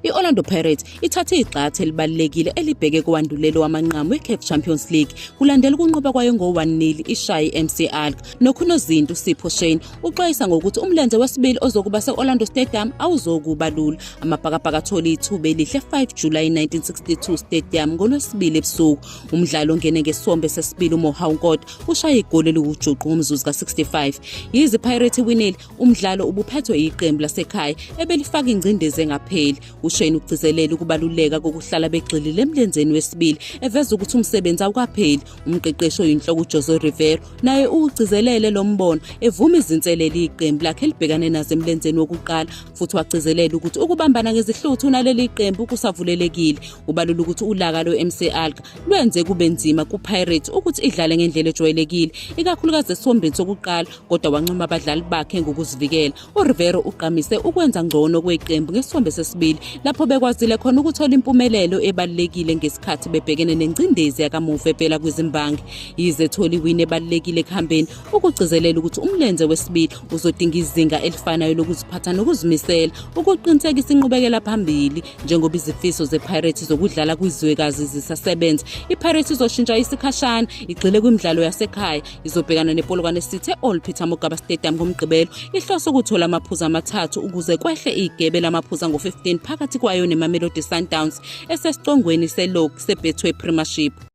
I-Orlando Pirates ithathe igxathu elibalulekile elibheke kowandulela wamanqamu we-CAF Champions League kulandela ukunqoba kwayo ngo-1-0 ishaye i-MC Alger. Nokhunozinti uSipho Shane uxwayisa ngokuthi umlenze wesibili ozokuba se-Orlando Stadium awuzokuba lula. Amabhakabhaka athole ithuba elihle 5 July 1962 Stadium ngoLwesibili ebusuku. Umdlali ongene ngesiwombe sesibili uMohau Nkota ushaye igoli eliwujuqu ngomzuzu ka-65. Yize iPirates iwinile, Umdlalo ubuphethwe yiqembu lasekhaya ebelifaka ingcindezi engapheli. UShane ugcizelele ukubaluleka kokuhlala begxilile emlenzeni wesibili, eveza ukuthi umsebenzi awukapheli. Umqeqeshi oyinhloko uJose Riveiro naye uwugcizelele lo mbono, evuma izinselele iqembu lakhe elibhekane nazo emlenzeni wokuqala futhi wagcizelela ukuthi ukubambana ngezihluthu naleli qembu kusavulelekile. Ubalula ukuthi ulaka lwe-MC Alger lwenze kube nzima kuPirates ukuthi idlale ngendlela ejwayelekile, ikakhulukazi esiwombeni sokuqala kodwa wancoma abadlali bakhe ngokuzivikela. URiveiro ugqamise ukwenza ngcono kweqembu ngesiwombe sesibili lapho bekwazile khona ukuthola impumelelo ebalulekile ngesikhathi bebhekene nengcindezi yakamuva evela kwizimbangi. Yize ethola iwini ebalulekile ekuhambeni, ukugcizelela ukuthi umlenze wesibili uzodinga izinga elifanayo lokuziphatha nokuzimisela ukuqinisekisa inqubekela phambili njengoba izifiso zePirates zokudlala kwizwekazi zisasebenza. IPirates izoshintsha isikhashana igxile kwimidlalo yasekhaya Izobhekana nePolokwane City e-Old Peter Mokaba Stadium ngoMgqibelo. Ihlose ukuthola amaphuzu amathathu ukuze kwehle igebe lamaphuzu angu-15 phakathi kwayo neMamelodi Sundowns esesicongweni selog seBetway Premiership.